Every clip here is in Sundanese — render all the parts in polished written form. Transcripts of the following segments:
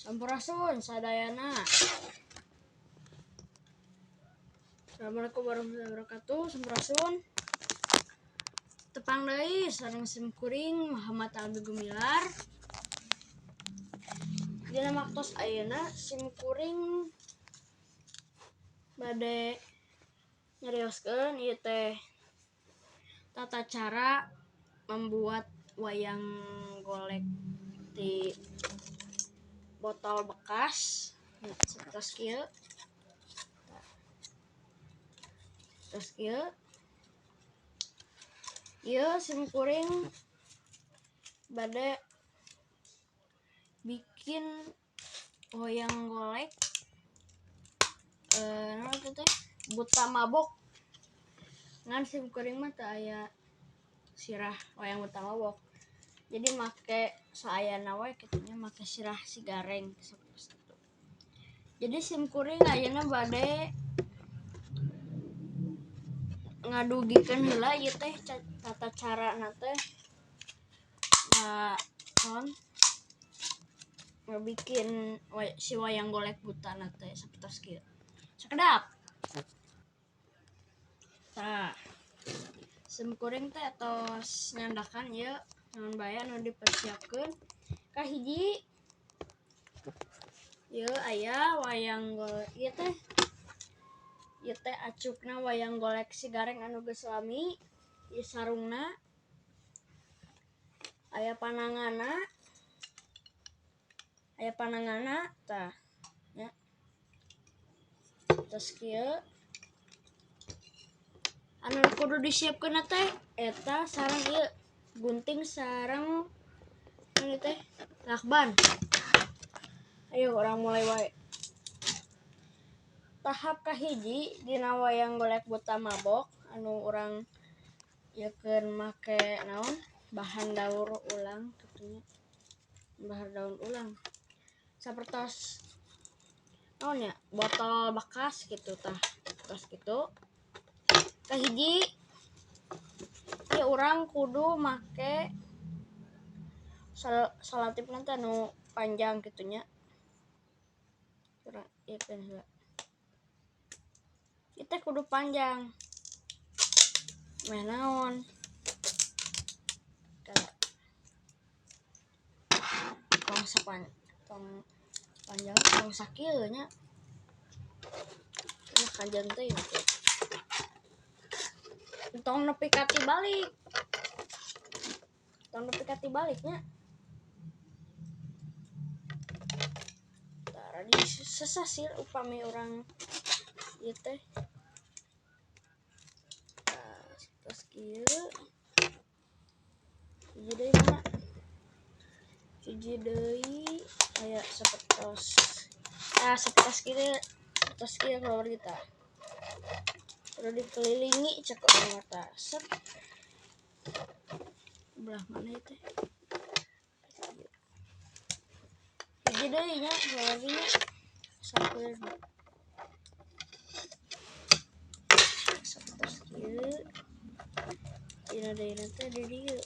Sampurasun sadayana. Assalamualaikum warahmatullahi wabarakatuh. Sampurasun. Tepang deui sareng sim kuring Muhammad Albi Gumilar. Dina waktos ayeuna sim kuring bade nyarioskeun ieu teh tata cara membuat wayang golek di botol bekas terus kieu. Terus kieu. Ieu sim kuring bade bikin wayang golek naon teh buta mabok. Ngan sim kuring mah teu aya sirah wayang buta mabok. Jadi make saayana we kitu nya, make sirah si gareng sapertos kitu. Jadi sim kuring ayeuna bade ngadugikeun heula ieu teh tata carana teh naon ngabikin si wayang golek buta na teh sapertos kieu. Sakedap. Tah, sim kuring teh tos nyandakan ieu naon bae anu dipersiapkeun. Kahiji ieu aya wayang golek ieu teh. Ieu teh acukna wayang golek si gareng anu geus lami, ieu sarungna. Aya pananganna. Aya pananganna tah nya. Terus kieu anu kudu disiapkeun teh eta sareng ieu gunting sareng ini teh lakban. Ayo orang mulai wae. Tahap kahiji dina wayang golek buta mabok anu urang ieukeun make naon bahan daur ulang kitu nya. Bahan daur ulang. Sapertos naon nya botol bekas gitu tah. Terus gitu. Kahiji ieu urang kudu make salatipna teh anu panjang kitu nya. Urang ieukeun heula. Ieu teh kudu panjang. Meh naon? Tong tong panjang tong sakieu nya. Nah, kanjan teh ieu. Tong nepi ka tibalik. Tong nepi ka tibaliknya. Tah radi sesah sih upami urang ieu teh. Tah, terus kieu. Hiji deui mana? Hiji deui aya sapertos. Tah, sapertos kieu, sapertos kieu keluar kita. Udah dikelilingi cek urang tah. Set. Belah mana itu? Hiji deui nya, keluar nya. Sampeur. Sapertos kieu. Dina deui teh di dieu.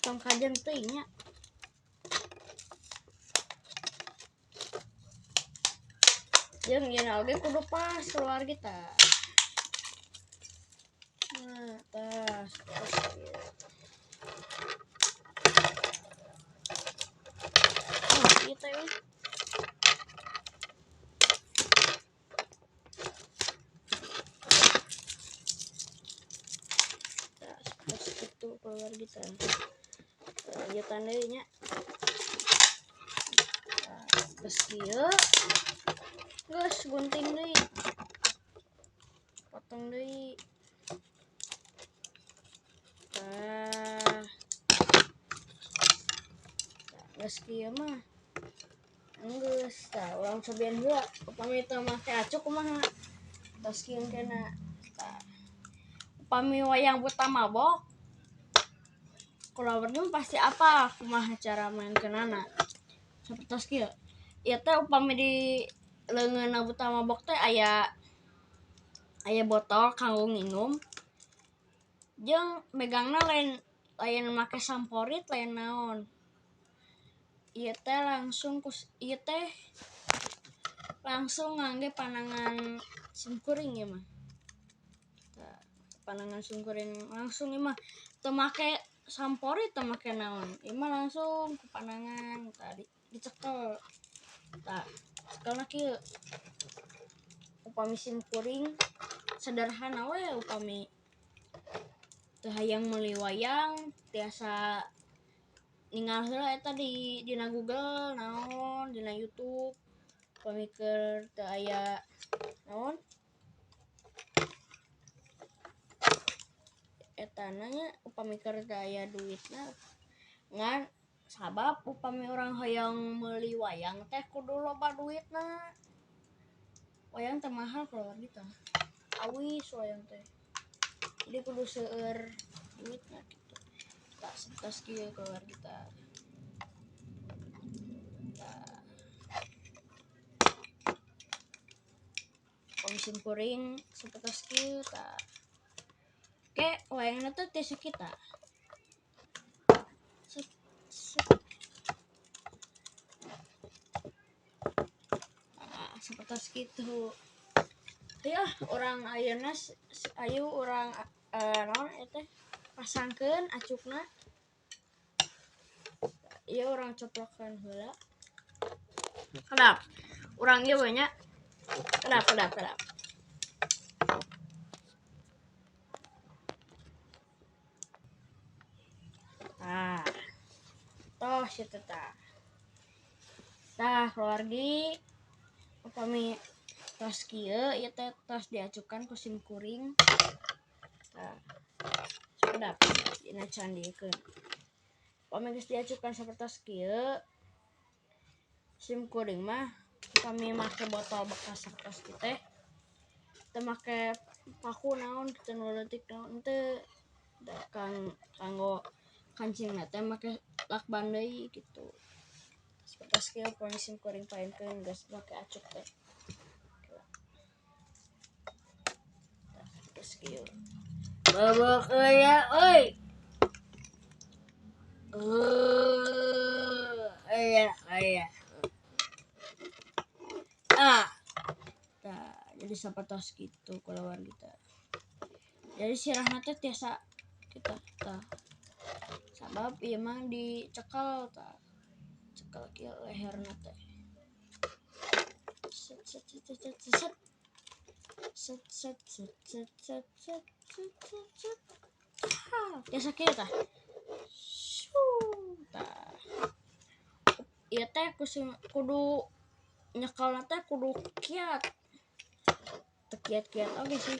Tong kajen teuing nya. Jeung ieu oge kudu pas keluar kita. Nah, tas terus kieu. Oh, ieu teh euy. Tas terus kitu keluar kita. Lanjutan deui nya. Terus kieu. Geus gunting deui. Potong deui. Tah. Geus kieu mah. Geus tah urang cobian heula upami teu make acuk kumaha. Tos kieu kena. Tah. Upami wayang buta mabok kulawarga pasti apa kumaha cara mainkeunana. Sapertos kieu. Ieu teh upami di Leungeunna buta mabok teh aya aya botol kanggo nginum jeung megangna lain lain make samporit lain naon. Ieu teh langsung ieu teh langsung ngangge panangan simkuring ieu mah. Panangan simkuring langsung ieu mah teu make samporit teu make naon. Ieu mah langsung ku panangan tadi dicekel. Tah, cekelna kieu. Upami simkuring sederhana we upami teu hayang meuli wayang tiasa ningal heula eta di dina Google naon dina YouTube upami keur teu aya naon etana nya upami keur teu aya duitna ngan sabab upami urang hoyong meuli wayang teh kudu loba duitna. Wayang teh mahal keluar gitu, awis wayang teh jadi kudu seueur duitna gitu. Tak sebelas kieu keluar kita. Tah, sim kuring sepetos kieu tah. Oke, wayangna teh tiasa kita. Set set. Ah, sepetos kitu. Ya, orang ayeuna ayo urang naon eta teh pasangkeun acukna. Ieu urang coplokeun heula. Kedap. Urang ieu we nya. Kedap, kedap, kedap. Tah. Toh situ tah. Tah keluargi upami tos kieu ieu teh tos diacukan ku sim kuring. Tah. Kedap dina candikeun. Upami geus diacukan sapertos kieu sim kuring mah upami make botol bekas sapertos kieu teh teu make paku naon kitu nu leutik naon teu kang kanggo kancingna teh make lakban deui kitu. Sapertos kieu upami sim kuring paenkeun geus make acuk teh. Sapertos kieu. Babak euy euy. Iya, iya. Ah. Tah, jadi sapertos kitu kulawargi teh. Jadi sirahna teh tiasa kita tah. Sabab ieu mah dicekel tah. Cekel kieu leherna teh. Set set set set set set. Set set set set set set set set set. Ah, tiasa kieu tah. Tah. Ieu teh kudu nyekelna teh kudu kiat. Teu kiat-kiat oge sih.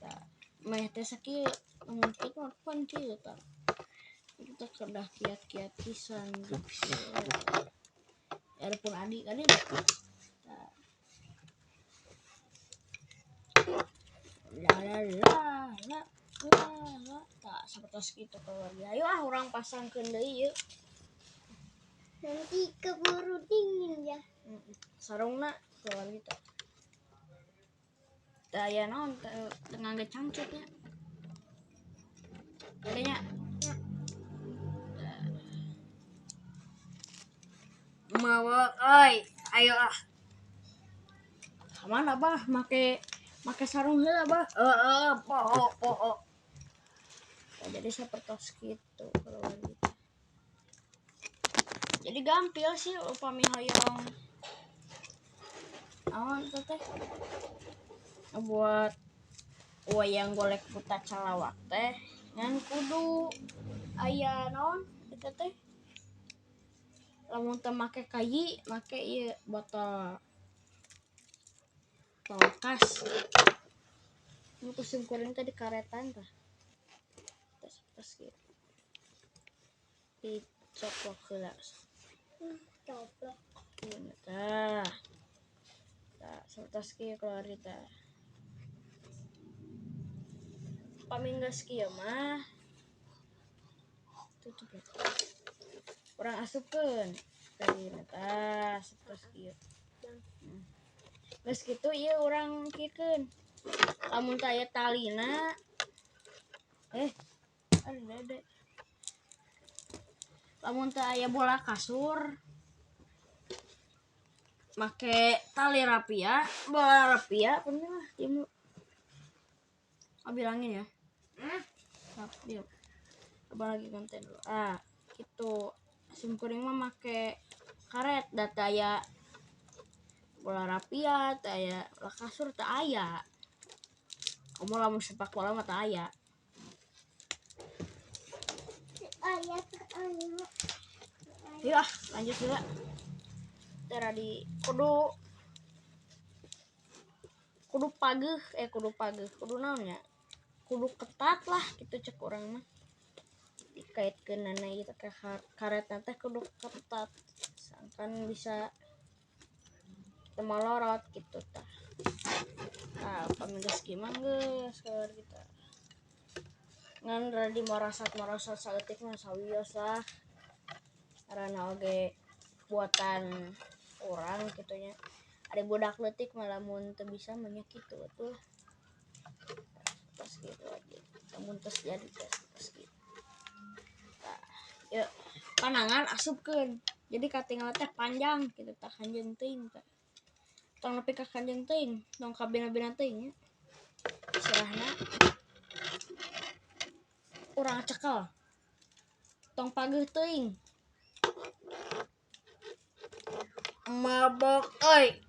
Tah, meh teh sakieu lamun kieu mah pan kieu tah. Kita kedah kiat-kiat pisan gitu. Adapun adik kan tah. La la la la la la. Tah, sapertos kitu keluarga. Ayo ah urang pasangkeun deui ieu. Nanti keburu dingin ya. Sarungna keluar gitu. Teu aya naon teu ngangge cangcutnya. Adanya. Mawa euy, ayo ah. Kamana bah make make sarung heula bah. Heeh, poho poho. Jadi sapertos kitu keluar gitu. Jadi gampil sih upami hoyong naon teh buat wayang golek buta calawak teh ngan kudu aya naon eta teh lamun teu make kayi make ieu botol bekas nu ku sim kuring teh dikaretan tah. Terus kieu dicoplok heula. Coplok. Tah. Tah, sapertos kieu keluar tah. Upami geus kieu mah tutup ya. Urang asupkeun talina tah sapertos kieu. Geus kitu ieu urang kieukeun. Lamun teu aya talina aduh dede. Lamun teu aya bola kasur make tali rapia, bola rapia bener lah diam lu. Oh, bilangin ya. Nah, diam. Coba lagi konten dulu. Ah, gitu. Sim kuring mah make karet da teu aya bola rapia, teu aya bola kasur teu aya. Komo lamun sepak bola mah teu aya. Ayah, ayah. Yuk ah, lanjut juga. Tera di kudu kudu pageuh, kudu pageuh, kudu naon nya? Kudu ketat lah gitu cek urang mah. Dikaitkeunana ieu teh karetna teh kudu ketat. Sangkan bisa teu malorot gitu tah. Tah, pami geus kieu mah geus keur kita. Ngan radi marasat-marasat saeutik mah sawios lah. Karena oge buatan orang gitu nya. Ada budak leutik mah lamun teu bisa mah nya kitu atuh lah. Pas gitu aja. Lamun tos jadi tos gitu. Tah, yeuh panangan asupkeun. Jadi katinggal teh panjang gitu tah kanjeun teuing tah. Tong nepi ka kanjeun teuing, tong ka bina-bina teuing nya. Sirahna urang cekel. Tong pageuh teuing. Mabok euy.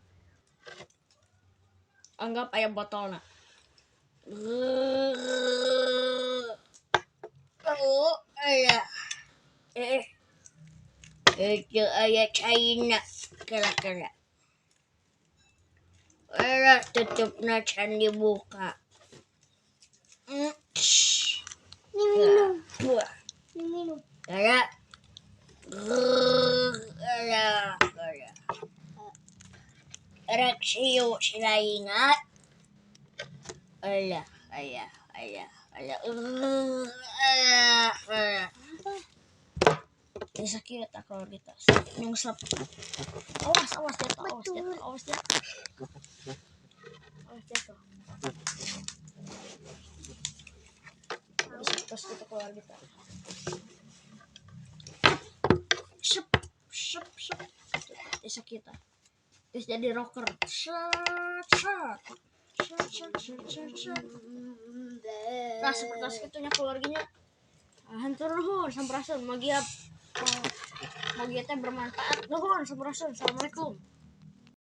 Anggap aya botolna. Oh, aya. Itu aya caina kira-kira. Aya tutupna can dibuka. Ini minum. Buah. Ini minum. Aya. Aya. Aya. Rek siu sila ingat. Aya, aya, aya, aya. Aya, aya. Bisa kieu tah keluar di tas. Nyungsep. Awas, awas jatuh, awas jatuh, awas jatuh. Awas jatuh. Bisa terus kita keluar di tas. Sep, sep, sep. Bisa kita. Terus jadi rocker. Set, set. Set, set, set, set, set. Nah, seperti itunya keluarganya. Hatur nuhun, sampurasun, mogia mogia teh bermanfaat. Nuhun, sampurasun. Assalamualaikum.